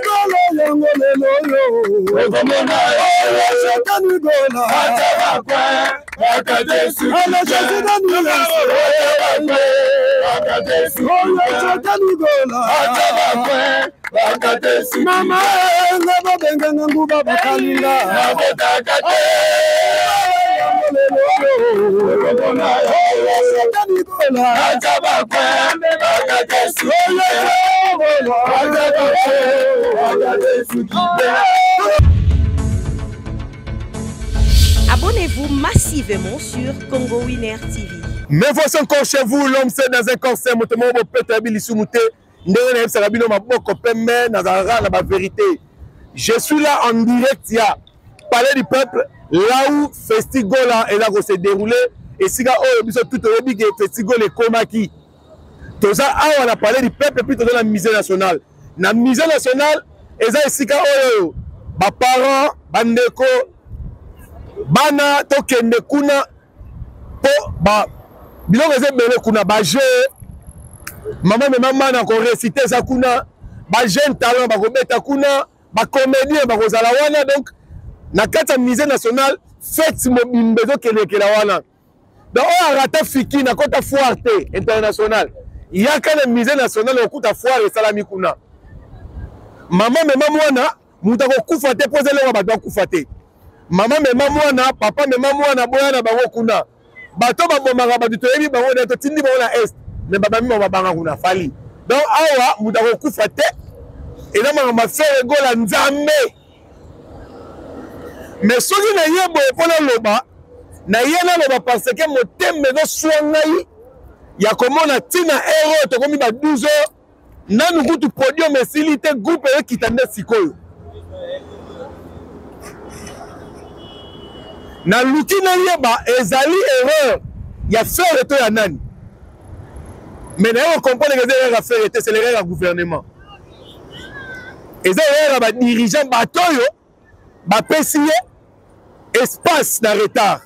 Gola yango lelo oyo. Shetani Gola. Ala Jésus de nuance. Oyo Shetani Gola. Mama nga babenganga nguba bakalinga. Shetani Gola. Abonnez-vous massivement sur Congo Winner TV. Mais voici encore chez vous, l'homme c'est dans un corps sain, moto moko bopeta bilisumu te, ndenge nayebisaka bino maboko pembe, nazalaka na ba vérité. Je suis là en direct ya Palais du Peuple, là où Festigola eza ko se dérouler, esika oyo biso tout toyebi ke Festigola ekomaki. Toza awa na Palais du Peuple puis toza na Musée national. Na Musée national eza esika oyo ba parents, bandeko, bana tokende kuna po ba biloko eza ebele kuna ba jeu mama mema mana ko réciter eza kuna ba jeune talent bakobeta kuna ba comédien bakozala wana donc na kati ya musée national fete mobimba ezokendekela wana donc oyo arata fiki nakota foire te international yaka na musée national okuta foire esalami kuna mama mema mwana moto akokufa te mpo eza eloko bato bakufa te mama mema mwana papa mema mwana boya na bango kuna bato babomaka bato toyebi bango na totindi bango na est me babami bango babanga kuna fali donc awa moto akokufa te eza makambo ya Ferre Gola nzambe me soki na ye boye mpo naloba na ye naloba parce que motema ezoswa ngai ya komona ntina heure oyo tokomi ba 12 heures nanu kutu podium esili te groupe eyokita nde sikoyo naluki nayeba ezali erreur ya Ferre to ya nani mais naye kocomprendre eza erreur ya Ferre te c'est l'erreur ya gouvernement eza erreur ya badirigeant bato oyo bapesi ye espace na retard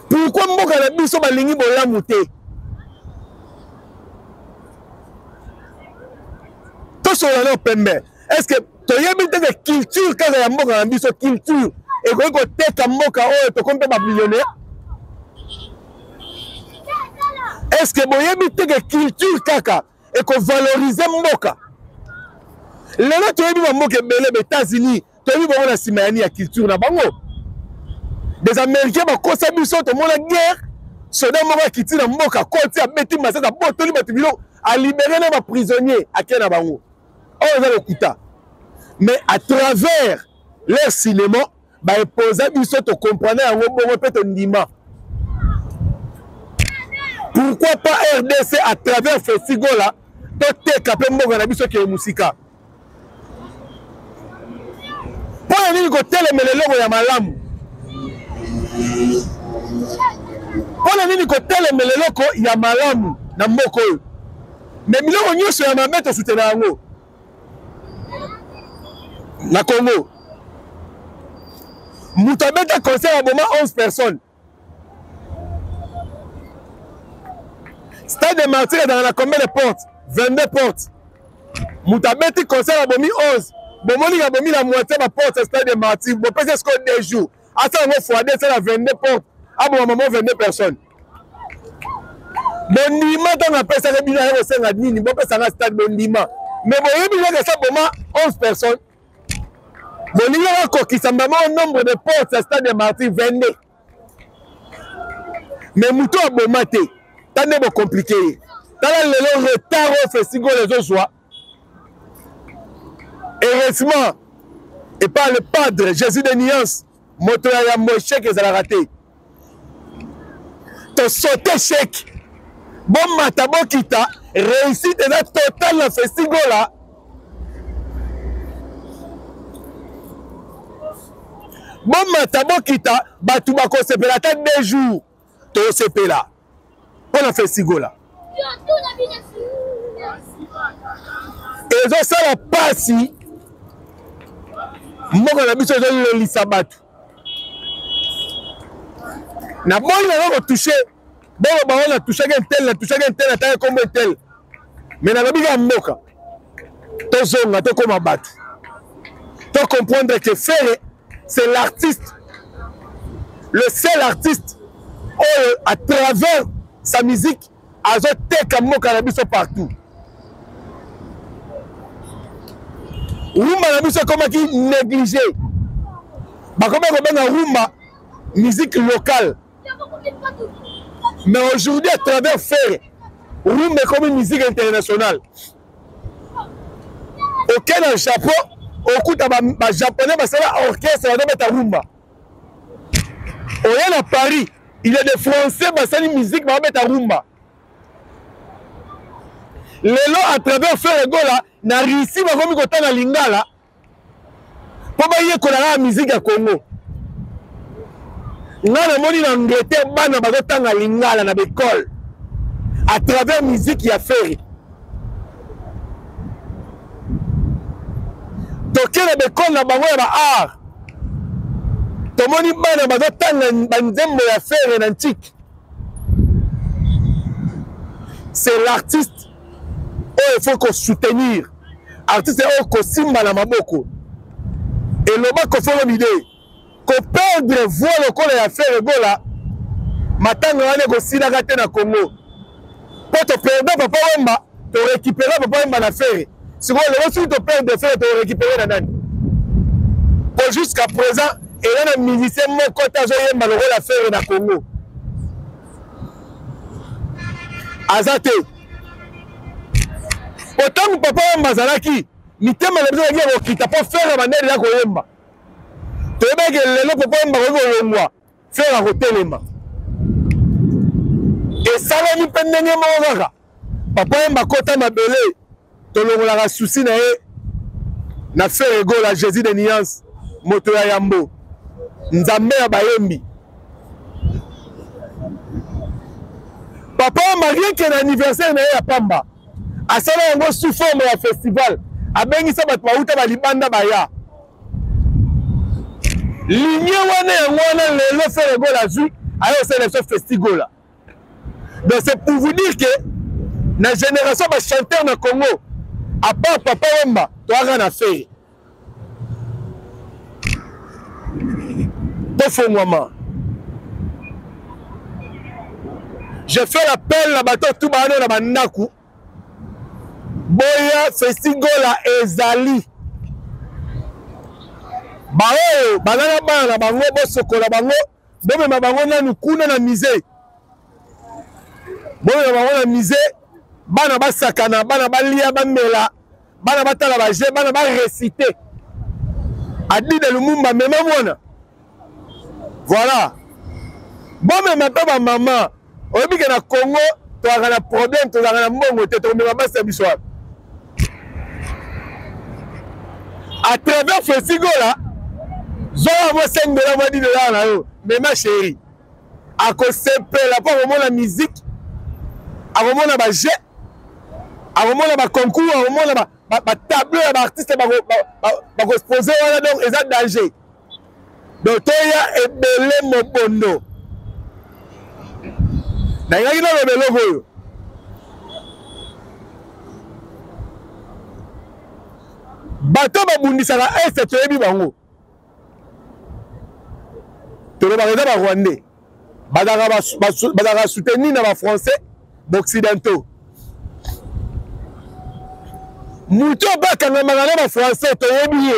pourquoi mboka na biso balingi bolamu te tosolola nao pembe est ce que toyebi te ke culture kaka ya mboka na biso culture ekoki koteka mboka oyo tokomi mpe bamillionnaire est ce que boyebi te ke culture kaka ekovalorize mboka lelo toyebi bamboka ebele ba états-unis toyebi bango na nsima ya nini ya culture na bango des américains bakosa biso tomona guerre soda moko akiti na mboka akoti abeti masasi abotoli bato biloko alibere na baprisonnier ake na bango oyo eza lokuta mais à travers leur cinéma baepoza biso tocomprendre yango bongo mpe tondima pourquoi pas rdc à travers festigola toteka mpe mboka na biso ekeye mosika mpo na nini kotelemela eloko ya malamu mpo na nini kotelemela eloko ya malamu na mboka oyo me biloko nyonso ya mabe tosutena yango na congo moto abeta concert aboma 11 personnes stade de martyr ezalaka na combien de portes 22 portes moto abeti concert abomi 11 bomoni abomi la moitié ba porte ya stade de martyr bopesi sikoyo 2 jours asala yango fois 2 asala 22 porte aboma mamo 22 personnes bondima ntango apesaka bino aye kosenga nini bopesanga stade bondima mais boyebi kaka esa boma 11 personnes bolingi bakokisa mbama o nombre de portes ya stade de martyr 22 mais moto aboma te ta nde bocomplike ye tala lelo retard oyo festival ezozwa heureusement epa le padre jésus de nuance moto ya yambo echec ezalaka te tosote echec bomata bokita réussite eza total na festigola bomata bokita bato bakosepela ata deux jours tosepela mpo na festigola ezosala mpasi mboka na biso ezolelisa bato naboyi nanga kotouche bongo bango na touchaki intel na touchaki intel nataki nkombo intel me nalobi kaka mboka Tozonga tokóma bato. To comprendre que Ferre c'est l'artiste, le seul artiste oyo à travers sa musique azoteka mboka na biso partout. Rumba na biso ekomaki négligé, bakomaki kobenga rumba musique locale, mais aujourd'hui à travers Ferre, rumba ekomi musique internationale. Oke na Japon, okuta bajaponais basala orchestre bazobeta rumba. Oye na Paris, il y a des Français basali musique bazobeta rumba. Lelo à travers Ferre Gola na Russie bakomi kotanga lingala mpo bayekola kaka musique ya Congo. Nga namoni na Angleterre bana bazotanga lingala na baekole à travers musique ya Ferre. Toke na baekole na bango ya ba art, tomoni bana bazotanga banzembo ya Ferre na ntiki. C'est l'artiste oyo il faut kosoutenir, artiste oyo kosimba na maboko. Eloba Koffi Olomide, koperdre voix lokola ya Ferre Gola, matanga wana ekosilaka te na Congo. Mpo toperde Papa Wemba, torécupere Papa Wemba na Ferre. Sikoyo lelo soki toperde Ferre, torécupere na nani? Mpo jusqu'à présent eza na musicien moko te azoyemba lokola Ferre na Congo, aza te. Po ntango Papa Wemba azalaki, mitema na biso ezalaki ya kokita mpo Ferre bandeli ya koyemba. Toyebaki lelo Papa Wemba akoki kolongwa, Ferre akotelema. Esalemi mpe ndenge moko kaka Papa Wemba akota mabele, tolongolaka susi na ye na Ferre Gola, Jésus de nuance, moto ya yambo, nzambe ya bayembi. Papa Wemba rien que na anniversaire na ye ya pamba asala yango sous forme ya festival, abengisa bato bauta balibanda baya ligne wana. Yango wana lelo Ferre Gola azwi aye osala biso Festigola. Donc c'est pour vous dire que na génération ba chanteur na Congo, à part Papa Wemba, toaka na Ferre. Tofongwama. Je fais l'appel na bato tout baano na bandaku, boya Festigola ezali. Baoyo baza na bana na bango, bosokola bango, bomema bango nanu kuna na musée, bomema bango na musée, bana basakana, bana balia, bamela, bana batala ba jeu, bana barecite Adida Lumumba, mema mwana. Voilà, bomema mpe bamama. Oyebi ke na Congo tozalaka na problème, tozalaka na mbongo te, tokomema basi ya biso wana. À travers Festigola, zwaka mwa 5 dollar, mwa 10 dollar na yo, mema chéri, akosepela mpo akomona musique, akomona bajeu, akomona baconcours, akomona batableau ya baartiste bakoexpose wana. Donc eza danger. Donc toya ebele mobondo. Nalingaki naloba eloko oyo, bato babundisaka este, toyebi bango, tolobaka eza barwandais, bazalaka soutenir na bafrançais baoccidentaux. Moto oyo bakangamaka na bafrançais, toyebi ye.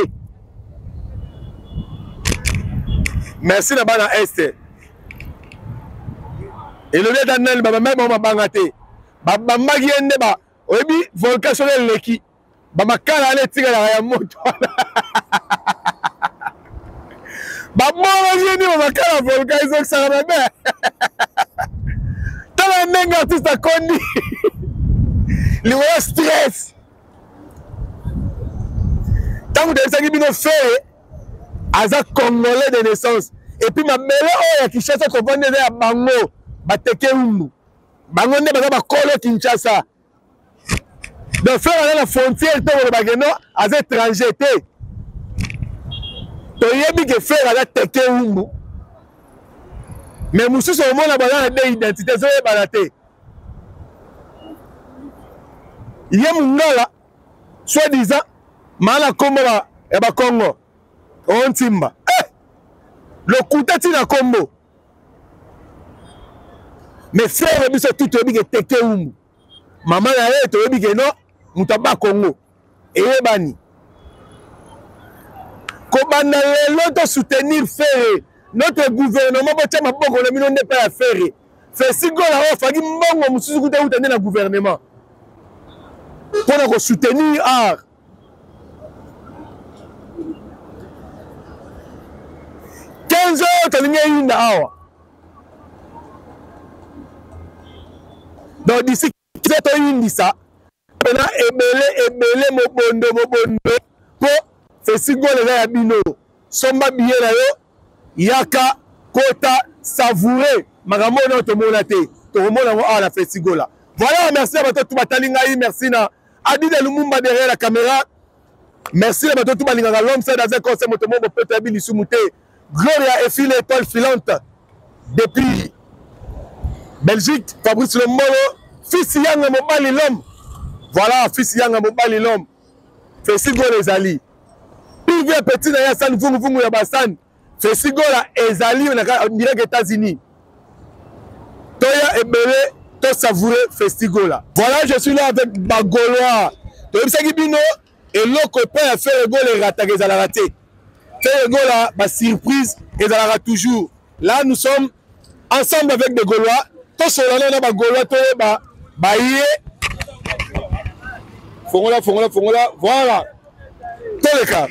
Merci na bana este. Elobi ata nani, babambaki bango mabanga te, babambaki ye nde. Ba oyebi volcan soki eleki, bamakala wana etikalaka ya moto wana, babongaki ye nde bamakala volcan ezokisaka mabe. Tala ndenge artiste akondi likolo stress. Ntango toyebisaki bino Ferre aza congolais de naissance, et puis mabele oyo ya Kinshasa tovandi eza ya bango bateke umbu, bango nde baza bakolo Kinshasa. Donc Ferre aza na frontière te, kolobake non, aza étranger te. Toyebi ke Ferre aza teke umbu, mais mosusu omona baza na de identité ezoyebana te. Ye mongala. Soit disant mala kombo ba ya ba Congo. O ntimba. Eh! Lokuta ti na kombo. Mais frère biso tout toyebi ke teke umbu. Mama na ye toyebi ke non moto aba Congo. Eyebani. Kobanda lelo to soutenir Ferre. Notre gouvernement botia maboko na bino nde pa ya Ferre. Festigola oyo afaki mbongo mosusu kuta uta nde na gouvernement mpo na kosoutenir art. 15 heures tolingi eyinda awa donc d'ici 15 heures toyindisa mpena ebele ebele mobondo mobondo mpo festigola eza ya bino. Somba billet na yo, yaka kota savourer makambo oyo tomona te, tokomona yango awa na Festigola. Voilà, merci na bato tout batali ngai, merci na Adida Lumumba derrière la caméra, merci na bato tout balingaka l'homme seul dans un conseil moto moko bopeto ya bilisumu te. Gloria Efile étoile filante depuis Belgique, Fabrice Lombolo, fils Yanga mobali l'homme. Voilà, fils Yanga mobali l'homme. Festigola ezali pive petit na ye asali vunguvungu ya basani. Festigola ezali na direct États-Unis. Toya ebele to savourer Festigola. Voilà, je suis là avec Bagolois. Toyebisaki bino eloko epai ya Ferre Gola erataka ezalaka te. Ferre Gola ba surprise ezalaka toujours. Là nous sommes ensemble avec des Gaulois. Tosolana na ba Gaulois toyeba baye. Fongola, fongola, fongola. Voilà. Toleka.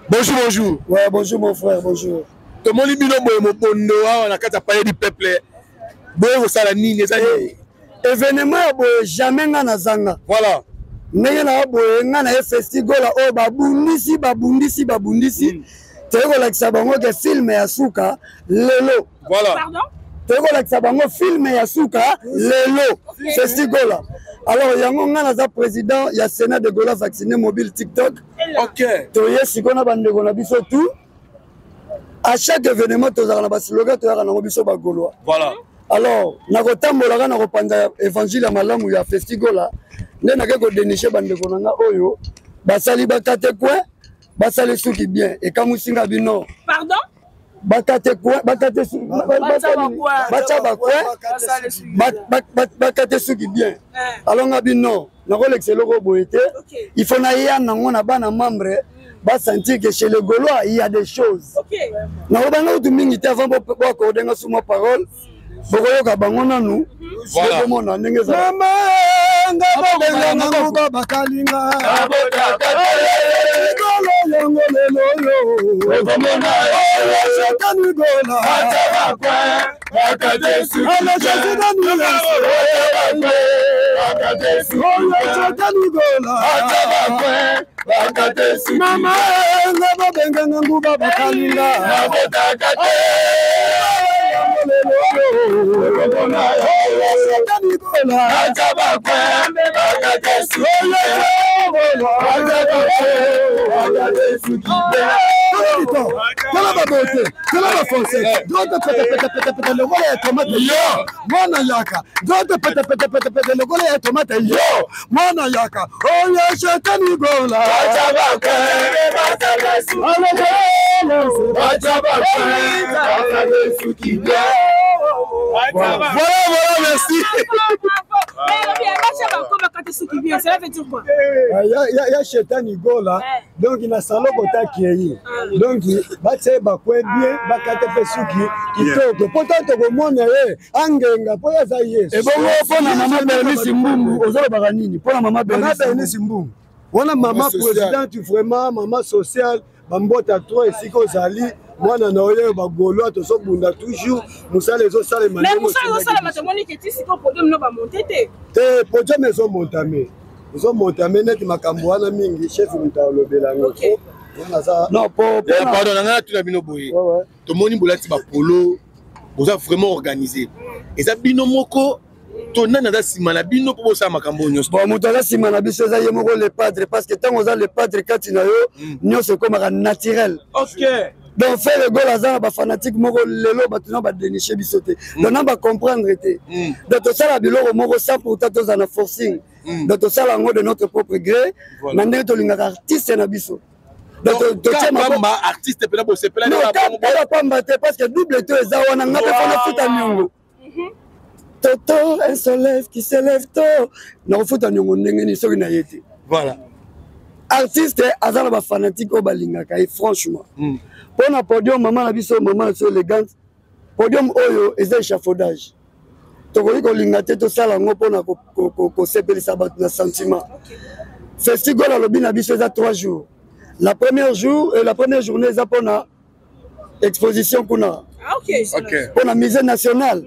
Bonjour, bonjour. Ouais, bonjour mon frère, bonjour. Tomoni bino boye mobondo awa na kati ya palais du peuple. Boye kosala nini eza nini? Événement ya boye jamais nga nazanga. Voilà. Ndenge na boye nga na ye festigola oyo babundisi babundisi babundisi. Toyei kolakisa bango ke film ya suka lelo. Voilà. Pardon? Toyei kolakisa bango film ya suka lelo. Okay. Festigola. Alors yango nga naza président ya Sénat de Gola vacciné mobile TikTok. OK. Toye sikoyo na bandeko na biso tout. À chaque événement tozalaka na ba slogan toyaka nango biso ba Gaulois. Voilà. Alors nakotambolaka na kopanza évangile ya malamu ya Festigola nde nake kodénicher bandeko na nga oyo basali bakate coin, basali suki bien ekamwisi nga bino. Pardon? Bakate coin, bakate su-, ba-, ba-, Batia basali, ba coin. batia ba coin, Basali suki ba-, bien. ba-, ba-, bakate suki bien. Eh. Alors nga bino nakolekisa eloko boye te. Ok. Il faut naya nango na bana membre ba sentir que chez les Gaulois il y a des choses. Ok. Nakobanga kutu mingi te avant bo accorder nga sous ma parole. Bokoyoka bango nanu. Voilà. Bokomona ndenge ezala. Mama, nga bobenga nga nguba bakalinga. Likolo yango lelo yo. Oyo Satan Gola. Ala Jésus na nous. Oyo Satan Gola. Mama, nga bobenga nga nguba bakalinga. Tala ba beauté, tala ba français. Droite pete pete pete pete lokola ya tomate yo. Mwana yaka. Droite pete pete pete pete lokola ya tomate yo. Mwana yaka. Oyo shetani gola. Voilà, voilà, merci. Cela veut dire quoi? Ya shetani gola. Donc na salon kota kiei. Donc batie ba kwe bien, bakate pe suki kitoko. Po tanto komona ye angenga po ya za Yesu. Et bongo pona mama Bernice Mbungu, ozolobaka nini? Pona mama Mama Bernice Bernice Mbungu. Wana mama Mama sociale. présidente vraiment, mama sociale, bambota trop esika ozali. Mwana na oyo ba Gaulois tozobunda toujours, mosala ezosalema Mais ndenge mosala osengaki ezosalema, biso. tomoni ke ti sikoyo podium no bamonte te. Te, podium ezomontame. Ezomontame neti makambo wana mingi, chef moto alobela yango. Ok. Wana aza- Non, po, po Eh, na- pardon, na ngai natuna bino boye. Ouais, ouais. Tomoni bolati ba polo, boza vraiment organisé. Eza bino moko, to nani aza nsima na bino mpo bosala makambo oyo nyonso? Bon, moto aza nsima na biso eza ye moko le padre, parce que ntango oza le padre kati na yo, nyonso ekomaka naturel. Ok. Donc Ferre Gola aza na bafanatique moko lelo bato na badeniche biso te. Donc na bacomprendre te. Donc tosala biloko moko sans pourtant tozala na forcing. Donc tosala yango de notre propre gré na ndenge tolingaka artiste na biso. Pamba artiste mpena bosepela pamba te, parce que double to eza wana, nga mpe fana futa niongo. Toto, un soleil qui se lève tôt, nakofuta niongo ndenge nini soki na ye te? Voilà. Artiste aza na bafanatique oyo balingaka ye franchement. Mpo na podium, mama na biso, mama na biso élégante, podium oyo eza échafaudage, tokoki kolinga te tosala yango mpona kosepelisa bato na sentiment. Festival alobi na biso eza 3 jours. La première jour et la première journée eza mpona exposition kuna mpona musée national.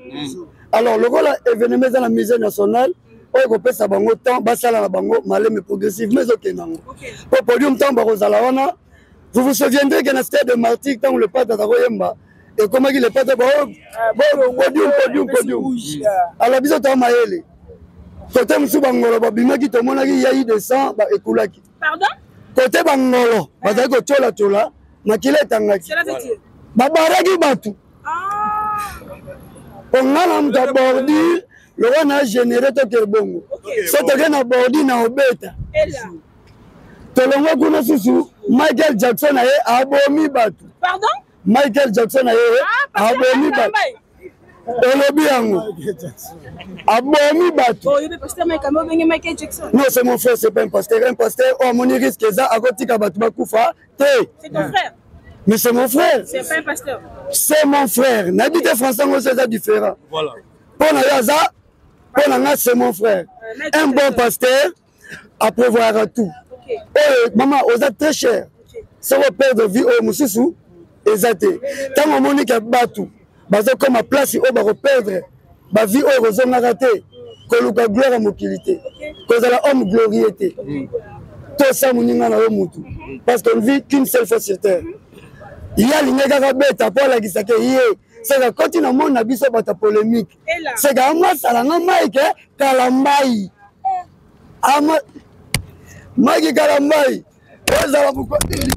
Alors lokola événement eza na musée national oyo ekopesa bango temps basala na bango maleme, progressivement ezokende yango. Po podium, ntango bakozala wana, vous vous souviendrez que na stade de Martyr, ntango le padre aza koyemba, ekomaki le padre podium, podium, podium. Alors biso toa mayele kote mosusu, bangolo babimaki, tomonaki yai de sang ekulaki kote bangolo bazali kotyolatyola, makila etangaki, babaraki bato. Po nga na moto ya bordure, lokola na généré, toke bongo so toke na bordure na obeta tolongo kuna susu. Michael Jackson na ye abomi bato. Michael Jackson na ye abomi bato, olobi yango, abomi bato. Non, c'est mon frère, c'est pas un pasteur. Un pasteur oyo amoni risque eza, akotika bato bakufa te. Mais c'est mon frère. C'est pas un pasteur. C'est mon frère. Nayebi te, français yango so eza différent. Mpo na yo aza, mpo na nga c'est mon frère. Un bon pasteur aprévoyaka tout. Oyo mama oza très cher, soki operdre vie oyo mosusu eza te. Ntango omoni ke bato bazokoma place oyo bakoperdre bavie oyo kozongaka te, koluka gloire ya mokili te, kozala homme glorieux te, tosa moninga na yo mutu, parce qu'on ne vit qu'une seule fois sur terre. Ye alingi kaka beta mpo alakisaka ye seka akoti na monde na biso bato ya polémique, seka amasala nga Mike Kalambai, ama Mike Kalambai ezala mokoteli,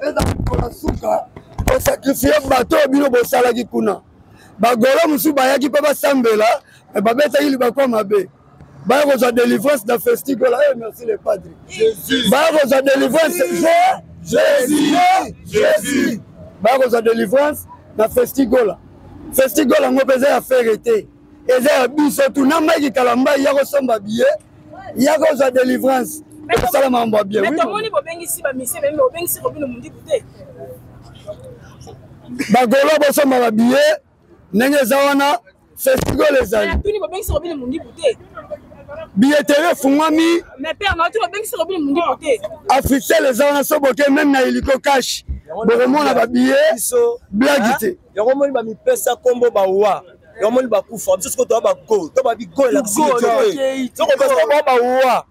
ezala mokolo suka osakrifie bato oyo bino bosalaki kuna. Bagolo mosusu bayaki mpe basambela, babetaki libaku ya mabe, baya kozwa délivrance na festival. Eh, merci le padre. Baya kozwa délivrance, Jésus, Jésus, baya kozwa délivrance na festigola. Festigola yango mpe eza ya Ferre te, eza ya biso tu na Mike Kalambai. Ya kosomba billet, ya kozwa délivrance, osala makambo ya bien. Tomoni bobengisi bamisie, bobengisi Robino Mundibu te. Bagolo bosomba babillet ndenge eza wana, festival ezali. Bobengisi Robino Mundibu te. Billetterie efungwami. Mais père, na bobengisi Robino Mundibu te. Africell eza wana, so boke même na hélico cash, bokomona babillet, blague te. Yango moni bamipesa nkombo bawa, yango moni bakufa. Biso sikoyo toya bago to babigo, elakisi soko bawa,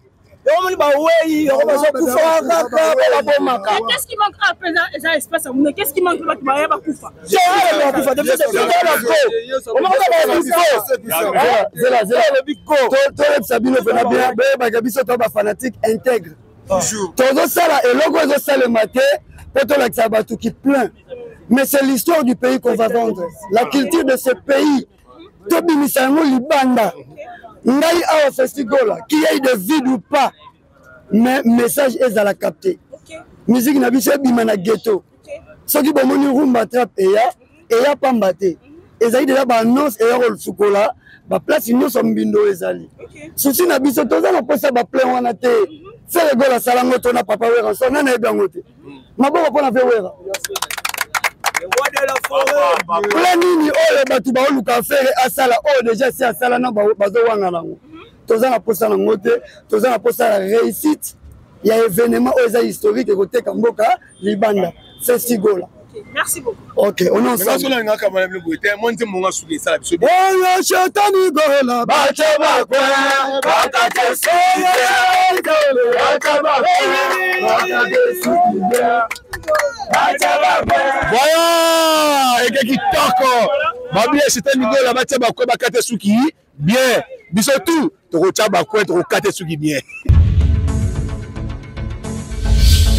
yango moni bawei, yango bazokufa kaka, babomaka. Qu'est-ce qui manque? Ah, eza espace ya monene. Qu'est-ce qui manque? Bato baya bakufa. Bakufa te, biso toya bago. Zela, zela, toyebisa bino mpena bien, boyebaka biso to bafanatique intègre, tozosala eloko ezosalema te mpo tolakisa bato qui plein, mais c'est l'histoire du pays qu'on va vendre, la culture de ce pays, tobimisa yango libanda. Ngai awa festigola, qu'il y ait de vide ou pas, mais message ezala capté, musique na biso ebima na ghetto. Soki bomoni rumba trap eya, eya pamba te, ezali deja baannonce eya kosukola baplace nyonso mbindo ezali. Susi na biso, toza na mposa baplein wana te. Ferre Gola asala yango to na papa Werrason, nani ayebi yango te? Maboko mpo na ve Wera. Plein nini oyo bato baoluka Ferre asala, oyo deja si asala na bazowanga nango? Toza na mposa nango te. Toza na mposa ya réussite ya événement oyo eza historique, ekoteka mboka libanda, festigola. Merci beaucoup. Ok, on est ensemble. Oyo shetani gola bacha bakwe bakate bacha bakwe bakate. Voilà, eke kitoko babia shetani gola batia bakwe bakate suki bien. Biso tout tokotya bakwe, tokokate suki bien.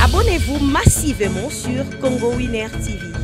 Abonnez-vous massivement sur Congo Winner TV.